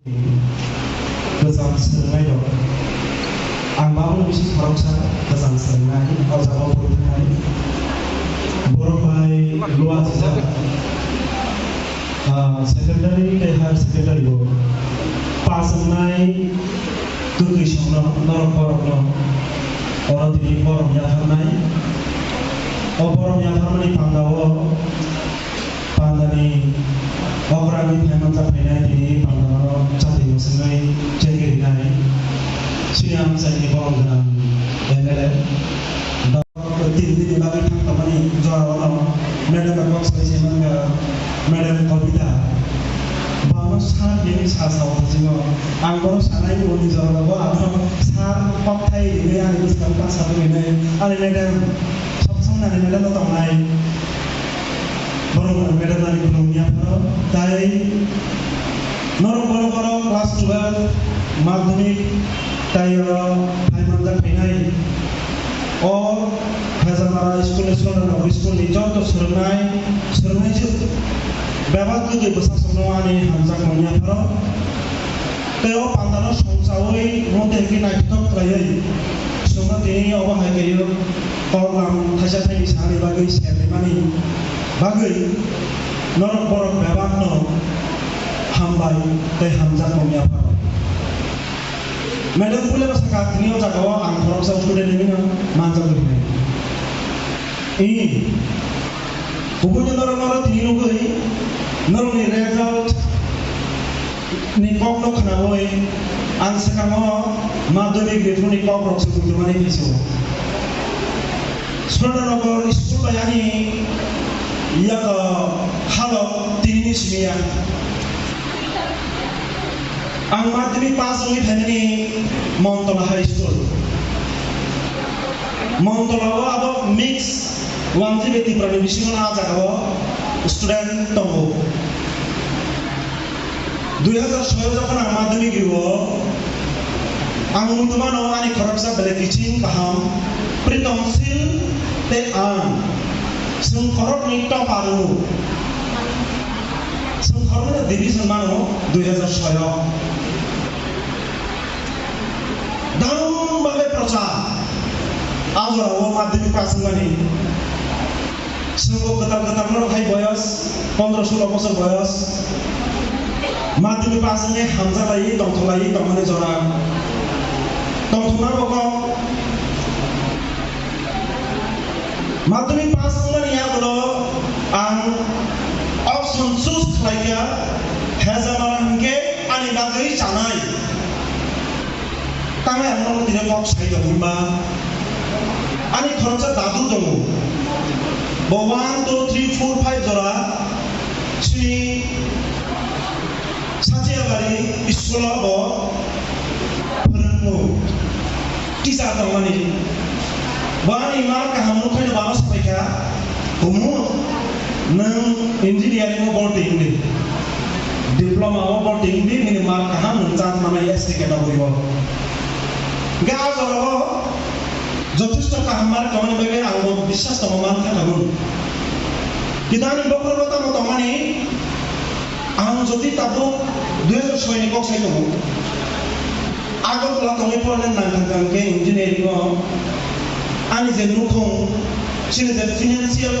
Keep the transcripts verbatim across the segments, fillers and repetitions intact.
Kwcham swrwngnairok. Ang baboni bising khoroksa kwcham swrwngnai, o jagao pori thangnai. Borok bai luachijak, ah, secondary tei higher secondary o pass wngnai kwtwi songno norok borokno oro tini borom yapharnai. O borom yapharmani pandao Pandani okrani phaimanja phainai tini pandano chati mwswngwi chengwi rinai. Chini amchaini borom gwnang M L A. Tin dini bagwi thang tongmani jorao no madam kok sai se manga madam Kobita. Bano sar bini sa sao thasingo. Ang bono sanai ni undi jorao bo ano sar kokthai rinwi ani bwskang ta sa rinai ani madam. Song nani medal o tongnai. Borok rok medal nani khulumya phano. Tai norok borok borok class twelve madhyamik tai o phai manjak phainai. O Hezamara school ni Sundar Nagar school ni joto swrwngnai, swrwngnai jwk bebak kwtwi bwsasongno ani hamjak manya phano. Tei o pandano songchaui mote hwnkhe naithothok khlaiwi chwngno tini obo hai khe o program thaisa thaini sanani bagwi sernaimani bagwi norok borok bebakno hambai tei hamjak manya phano. Madam Puleba sakha tini o jagao ang khoroksa student hinwi no manjagwi hinwi. Ih, kubui norok norok tini nugwi norokni result ni kokno khnaui ang swkango madhyamik riphuru ni kokrok se buitumani phisio. Surendra Nagar school bai ani yago halo tinini simi ya. Ang madhyamik pass wngwi phaimani Montala High School. Montala o abo mix wanjwi bai Tripura ni bisingo no ah jagao student tongo. Dui hazar soi o jokhon ang madhyamik rio, ang muitu mano ani khoroksa belai kiching kaham, Pritom Sil tei ang chwng khoroknwi topper wngo. Chwng khoroknwi division mano dui hazar soi o. Darum bagwi prochar. A jorao madhyamik pass wngmani. Chwngbo kwtal kwtal norok hai boyos, pondro sulo bosor boyos. Madhyamik pass wngwi hamjaklaiwi tongthoklaiwi tongmani jora. Tongthoknabo kok. Madhyamik pass wngmani yagulo ang option choose khlaikha, Hezamara hinkhe ani bagwi chanai. Tangwi ang nono tini kok sai tongo hwnba ani khoroksa dadu tongo. Bo one, two, three, four, five jora chini Sachiabari school o bo phwrwngmung teacher tongmani. Bo ani mar kaham nukhaino bano sabaikha, "Kumu, nwng engineering o borti wngdi, diploma o borti wngdi, nini mar kaham nwng chance manai S T category o." Hwnkhe a jorao jothesto kaham mar tongmani bagwi ang bo biswas tongo, man kha tabuk. Kintu ani bokhorogo tamo tongmani, ang jodi tabuk dui hazar soi ni kok sai tongo. Agartala tongwi porna nang thang thang khe engineering o ani je nukhung, chini je financial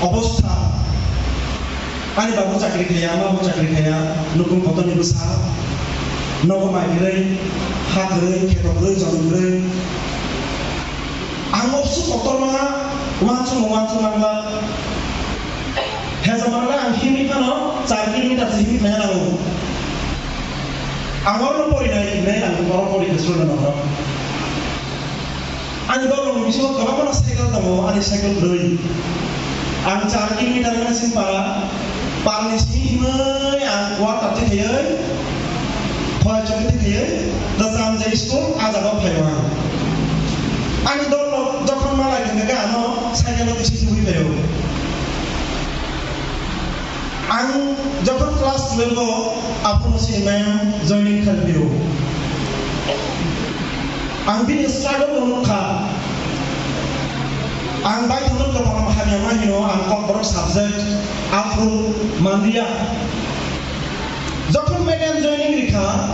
obostha, ani babu chakri khaiya, ama bo chakri khaiya, nukhung kotorni bwsa, nogo mai kwrwi, ha kwrwi, kheto kwrwi, joto kwrwi. Ang opsu kotorma uansukma uansukma wngkha. Hezamara ang himwi phano char kilometer se himwi phaina nango. Ang oro porinai hinwi ang oro pori khe Surendra Nagar o. Ani dolongni bisingo kwbangma cycle tongo, ani cycle bwrwi. Ang char kilometer wngna simi para, parni simi himwi ang quarter twi khaiwi, phai chokwi twi khaiwi, Rajamjai school, ah jagao phaio ang. Ani dolrok jokhon malai khe, khe ano cycle o bisi tubui phaio. Ang jokhon class twelve o, aphuru sini ma'am joining khalpio. Ang bini struggle no nukha. Ang bai thangno kwbangma hamya ma hino, ang Kokborok subject aphuru manliya. Jokhon madam joining rikha,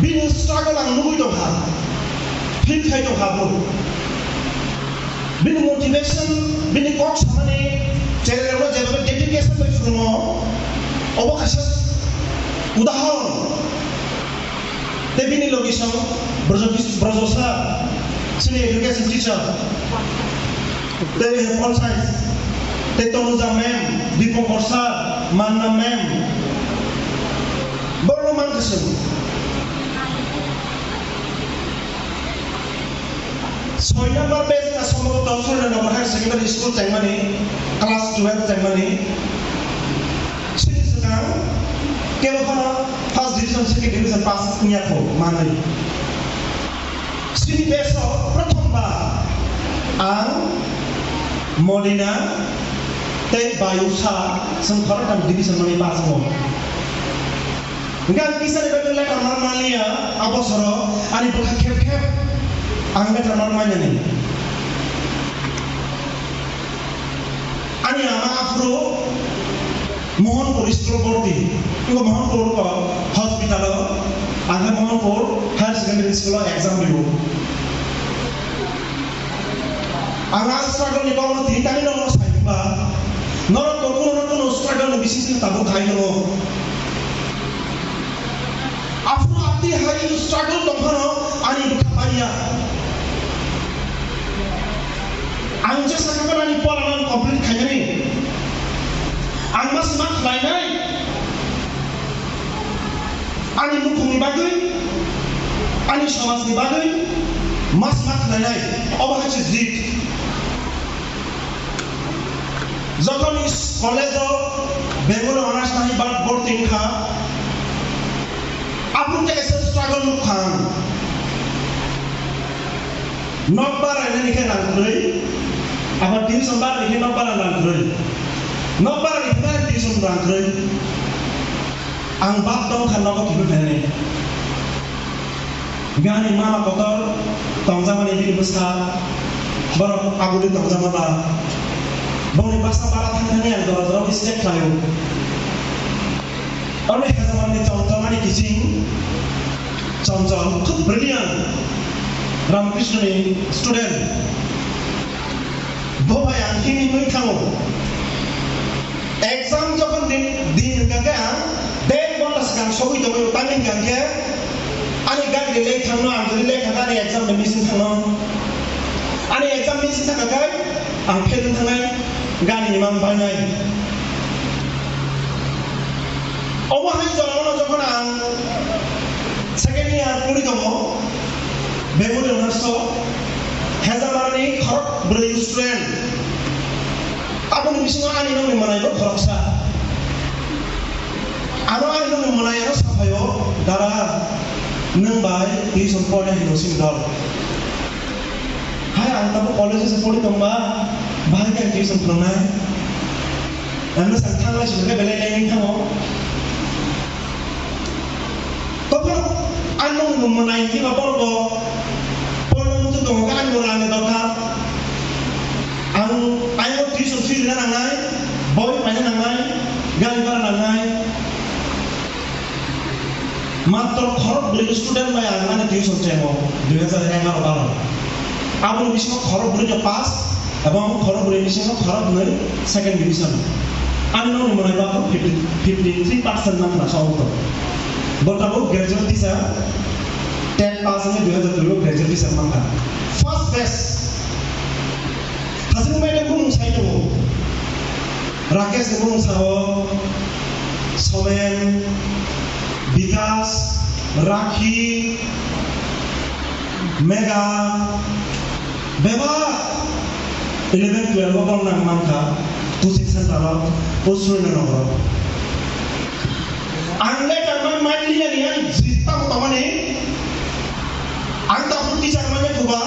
Bini struggle ang nugwi tongkha, feel khai tongkha bo. Bini motivation, bini kok samani chererokno jebabe dedication bai phwrwngo, obo kaisa udahoron. Tei bini logi song Brojo, Brojo sir, chini education teacher. Tei Paul science, tei Tonuja ma'am, Dipankar sir, Manna ma'am. Borokno mankha chwng. Soi number page na somboto Surendra Nagar Higher Secondary School chengmani, class twelve chengmani. Sini swkang kebo phano first division, second division pass wngya kho manwi. Sini batch o prothom bar ang Modina tei Bayusa chwng khoroktham division manwi pass wngo. Hingke ang kisani bagwi letter mar manliya, a bosoro ani bwkha khep khep ang letter mar manani. Ani ama aphuru Mohanpur school borti, iko Mohanpur ko hospital o, ang khe Mohanpur Higher Secondary School o exam riwo. Ang a struggle ni kokno tini tani nono sai ba, norok bo kuno na kuno struggle ni bising sing tabuk khai nono. Aphuru abdi hai struggle tongphano ani bwkha paiya. Ang jesa khe ani pora no complete khainani. Ang mas ma khlainai. Ani nukhungni bagwi, ani somajni bagwi mas ma khlainai. Obo hai se jit. Jokhon college o Bengali honours nai ba borti wngkha, aphuru kaisa struggle nukha ang. Nok bara nini khe rang kwrwi, abar tuition bara ni khe nok bara rang kwrwi. Nok bara ni khe tuition rang kwrwi. Ang bap tong kha nogo kiphil phainani. Gani mama kotor tongjakmani bini bwsa borok aboni tongjakma ba. Bongni bwsa bara thang thangwi ang dora dora step khlaio. Oni hejamanni chonchomani kiching chonchom khub brilliant Ramakrishna ni student. Bo bai ang himwi himwi thango. Exam jokhon din, din hwnkha khe ang dek ghonta swkang sogwi tongwi tangwi hwnkha khe ani gari de late thangno, ang jodi late thangkha ani exam de missing thangno. Ani exam missing thangkha khe ang fail wng thangnai, gari ni mang bainai. Omo hai jorao no jokhon ang second year pori tongo, Bengali honours o, hejamarni khorok bwrwi student. Aboni bisingo ani nokni mwnai bo khoroksa. Ano ani nokni mwnai ano saphaio, "Dada, nwng bai tuition pornai hinwi simi dol." Hai, ang tabuk college o se pori tongba, bahai khe tuition phrwngnai. Ang bwsang thanglai simi khe belai nai nai thango. Tobw ang nwng mwnai hiba borok bo porno muchung tongo khe ang bo rang ni dorkar. Ang ayang tuition fee rina nangnai, boi paina nangnai, gari bhara nangnai. Matro khorok bwrwi student bai ang ani tuition chengo dui hajar egaro baro. Aboni bisingo khorok bwrwi no pass ebong khorok bwrwi bisingo khorok bwrwi second division. Ani nokni mwnai ba fifty, fifty three percent nang na sa ungto. Bo tabuk graduate teacher, tet pass wngwi dui hajar dui o graduate teacher mankha. First batch. Hachwk bai le bumung sai tongo. Rakesh ni bumung sao, Somen, Bikas, Rakhi, Mega, bebak eleven twelve o borok nang mankha, coaching center o, o Surendra Nagar o. Ang letter man mai liya ni ang jita mo tamani. Ang ta phun teacher manya kuba,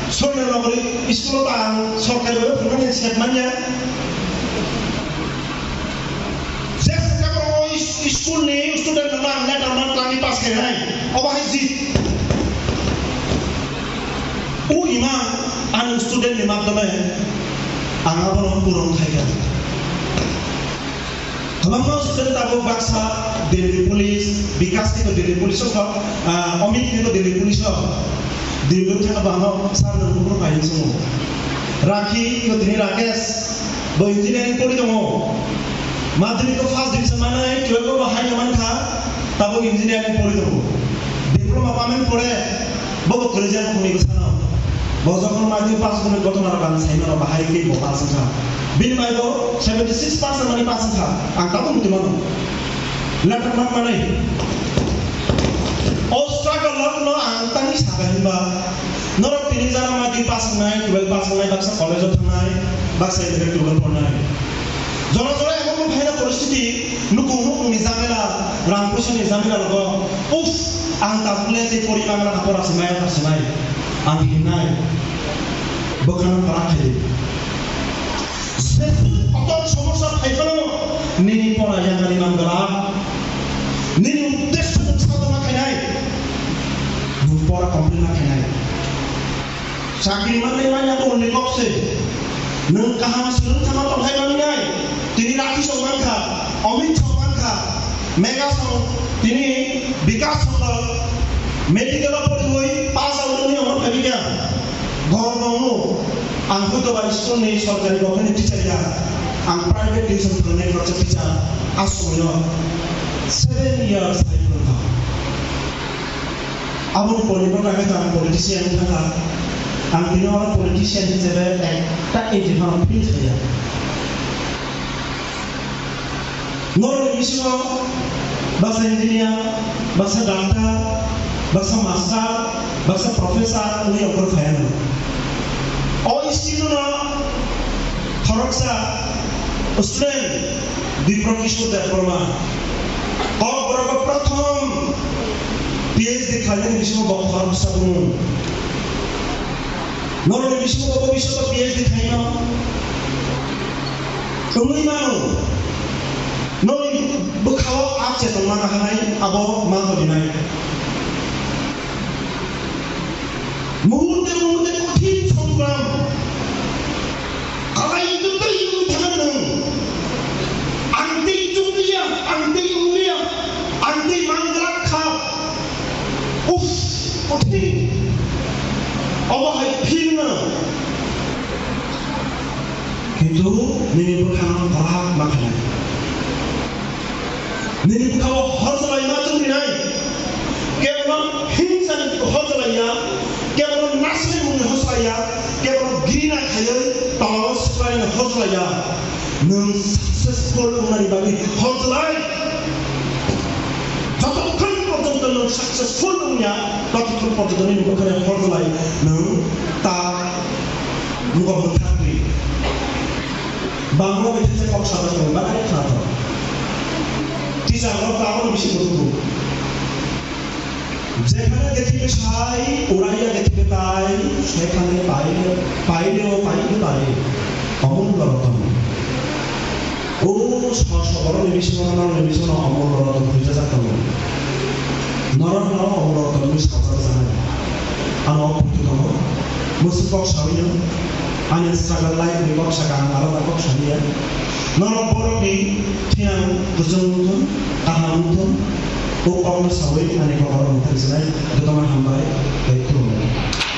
Surendra Nagar school ta ang sorkari bhabe phunani set manya. Je sakha boro o is-, school ni student no ang letter man tani pass khainai. Obo hai jit. O ima ang student ni madhyome ang abono puron khaikha. Kwbangma student tabuk baksa Delhi Police, Bikash khe to Delhi Police o, ah, Amit khe to Delhi Police o. Delhi o thangna bahano sir no phone khainai chwng. Rakhi khe to tini Rakesh, bo engineering pori tongo. Madhyamik o first division manai, twelve o bo hai no mankha, tabuk engineering pori tongo. Diploma pamen pore, bo bo kwrwi jani khuni bwsano. Bo jokhon madhyamik pass khwnwi ghotona rok ang sai mano, bahai khe bo pass wngkha. Bini bai bo seventy six percent mani pass wngkha. Ang tabuk muchung mano. Letter mark manwi. O struggle rok no ang tangwi sakha hinba. Norok tini jana madhyamik pass wngnai, twelve pass wngnai, baksa college o thangnai, baksa electric table pornai. Jora jora emon no phaina poristiti, nukhung nukhung ni jamela, rang puisa ni jamela rogo. Uff, ang tabuk le tei pori mangla na pora se maya ta se nai. Ang hinnai. Bwkhano kwrak khaidi. Jephru kotor somosa phai phano nini pora yangani manglak, nini uddesho nwng sadhana khainai, nwng pora complete ma khainai. Chakri manwi manya bo hwnwi kok se. Nwng kaham swrwng thangma tongthai manwi nai. Tini Rakhi song mankha, Amit song mankha, Mega song, tini Bikash song rok medical o poriwi pass out wngwi omo phaikha. Ghor tongo, ang hoito ba school ni sorkari government ni teacher ya, ang private tuition phrwngnai khoroksa teacher, a somoyo seven years hai phwrwngkha. Aboni pore no naikha ang politician thangkha, ang tini oro politician hisabe ekta inchi phano feel khaiya. Norokni bisingo baksa engineer, baksa doctor, baksa master, baksa professor wngwi okhor phaianw. O student no khoroksa student Dipro Kishore Debbarma. Kokborok o prothom P H D khlainani bisingo bo khoroksa wngmung. Norokni bisingo bo bobishoto P H D khlaino wngwi mano. Noni bwkhao a chetongma naharnai abo ma tongwinai. Muhurte muhurte kothin songram. Kalai tei wngwi thangna nwng. Ang tei chukliya, ang tei wngya, ang tei manglak kha. Uff, kothin. Obo hai feel na. Kintu nini bwkhano kwrak ma khlai. Nini bwkhao hor chalai ma chwngwi nai. Kebono hingsa ni hor chalai ya, kebono nasri mungni hor chalai ya, kebono grina khaiwi tongao swkang ni hor chalai ya. Nwng successful wngnani bagwi hor chalai. Jotokhon porjonto nwng successful wngya, totokhon porjonto nini bwkhani hor chalai nwng ta nugo mwthangwi. Bangla bai thangsa kok sajak tongo, bakari khna tongo. Teacher rok to aboni bising bo tubu. Jekhane dekhibe sai, uraiya dekhibe tai, sekhane paile, paileo paile tai. Omon lorotong. O so-, soboroni bisingo, norokni bisingo omon lorotong huijajak tongo. Norokno omon lorotong wngwi sajak janai. Ano o phutu tongo. Mwswk kok sawi no. Ani struggle life ni kok saka, ang alada kok saliya. Norok borokni thinang kwchwng wngthun, kaham wngthun, o kokno sawi ani kokoro mwthang sinai, jotono hambai tei khulumnai.